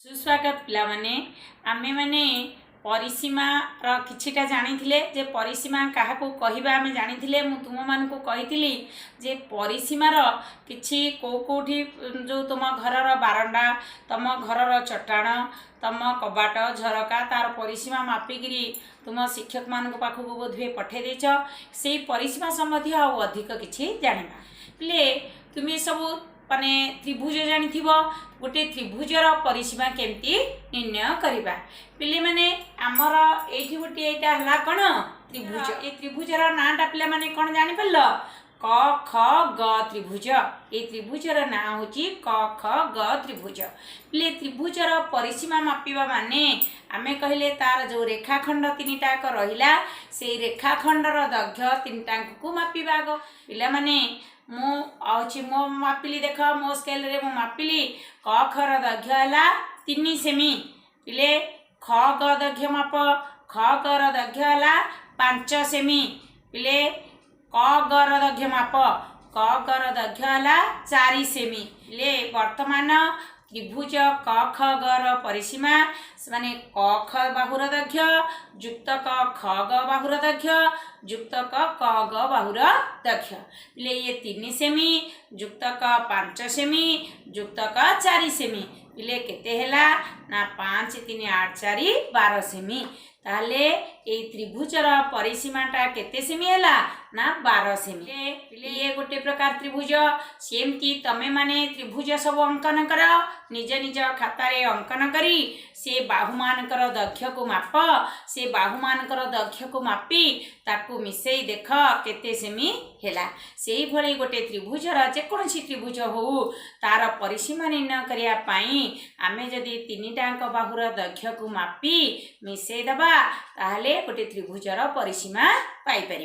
ସୁସ୍ୱାଗତ ପିଲାମାନେ। ଆମେମାନେ ପରିସୀମାର କିଛିଟା ଜାଣିଥିଲେ ଯେ ପରିସୀମା କାହାକୁ କହିବା ଆମେ ଜାଣିଥିଲେ। ମୁଁ ତୁମମାନଙ୍କୁ କହିଥିଲି ଯେ ପରିସୀମାର କିଛି କେଉଁ କେଉଁଠି, ଯେଉଁ ତୁମ ଘରର ବାରଣ୍ଡା, ତୁମ ଘରର ଚଟାଣ, ତୁମ କବାଟ ଝରକା, ତାର ପରିସୀମା ମାପିକିରି ତୁମ ଶିକ୍ଷକମାନଙ୍କ ପାଖକୁ ବୋଧହୁଏ ପଠାଇ ଦେଇଛ। ସେଇ ପରିସୀମା ସମ୍ବନ୍ଧୀୟ ଆଉ ଅଧିକ କିଛି ଜାଣିବା। ପିଲେ, ତୁମେ ସବୁ ମାନେ ତ୍ରିଭୁଜ ଜାଣିଥିବ। ଗୋଟେ ତ୍ରିଭୁଜର ପରିସୀମା କେମିତି ନିର୍ଣ୍ଣୟ କରିବା? ପିଲେମାନେ, ଆମର ଏଇଠି ଗୋଟିଏ, ଏଇଟା ହେଲା କ'ଣ? ତ୍ରିଭୁଜ। ଏ ତ୍ରିଭୁଜର ନାଁଟା ପିଲାମାନେ କ'ଣ ଜାଣିପାରିଲ? କ ଖ ଗ ତ୍ରିଭୁଜ। ଏଇ ତ୍ରିଭୁଜର ନାଁ ହେଉଛି କ ଖ ଗ ତ୍ରିଭୁଜ। ପିଲେ, ତ୍ରିଭୁଜର ପରିସୀମା ମାପିବା ମାନେ ଆମେ କହିଲେ ତାର ଯେଉଁ ରେଖାଖଣ୍ଡ ତିନିଟାକ ରହିଲା, ସେଇ ରେଖାଖଣ୍ଡର ଦୈର୍ଘ୍ୟ ତିନିଟାକୁ ମାପିବା ଆଗ। ପିଲାମାନେ, ମୁଁ ଅଛି ମୋ ମାପିଲି, ଦେଖ, ମୋ ସ୍କେଲରେ ମୁଁ ମାପିଲି, କ ଖର ଦୈର୍ଘ୍ୟ ହେଲା 3 ସେମି। ପିଲେ, ଖ ଗ ଦୈର୍ଘ୍ୟ ମାପ, ଖ ଗର ଦୈର୍ଘ୍ୟ ହେଲା 5 ସେମି। ପିଲେ, କ ଗର ଦୈର୍ଘ୍ୟ ମାପ, କ ଗର ଦୈର୍ଘ୍ୟ ହେଲା 4 ସେମି। ପିଲେ, ବର୍ତ୍ତମାନ ତ୍ରିଭୁଜ କ ଖ ଗର ପରିସୀମା ମାନେ କ ଖ ବାହୁର ଦୈର୍ଘ୍ୟ ଯୁକ୍ତ କ ଖ ଗ ବାହୁର ଦୈର୍ଘ୍ୟ ଯୁକ୍ତ କ କ ଗ ବାହୁର ଦୈର୍ଘ୍ୟ। ପିଲେ, ଇଏ 3 ସେମି ଯୁକ୍ତ କ 5 ସେମି ଯୁକ୍ତ କ 4 ସେମି। ପିଲେ, କେତେ ହେଲା ନା 5, 3, 8, 4, 12 ସେମି। ତାହେଲେ ଏଇ ତ୍ରିଭୁଜର ପରିସୀମାଟା କେତେ ସେମି ହେଲା ନା 12 ସେମି। ପିଲେ, ଇଏ ଗୋଟେ ପ୍ରକାର ତ୍ରିଭୁଜ। ସେମିତି ତମେମାନେ ତ୍ରିଭୁଜ ସବୁ ଅଙ୍କନ କର, ନିଜ ନିଜ ଖାତାରେ ଅଙ୍କନ କରି ସେ ବାହୁମାନଙ୍କର ଦୈର୍ଘ୍ୟକୁ ମାପ। ସେ ବାହୁମାନଙ୍କର ଦୈର୍ଘ୍ୟକୁ ମାପି ତାକୁ ମିଶେଇ ଦେଖ କେତେ ସେମି ହେଲା। ସେଇଭଳି ଗୋଟେ ତ୍ରିଭୁଜର, ଯେକୌଣସି ତ୍ରିଭୁଜ ହଉ, ତାର ପରିସୀମା ନିର୍ଣ୍ଣୟ କରିବା ପାଇଁ ଆମେ ଯଦି ତିନିଟାଙ୍କ ବାହୁର ଦୈର୍ଘ୍ୟକୁ ମାପି ମିଶେଇ ଦେବା, ତାହେଲେ ଗୋଟେ ତ୍ରିଭୁଜର ପରିସୀମା ପାଇପାରିବା।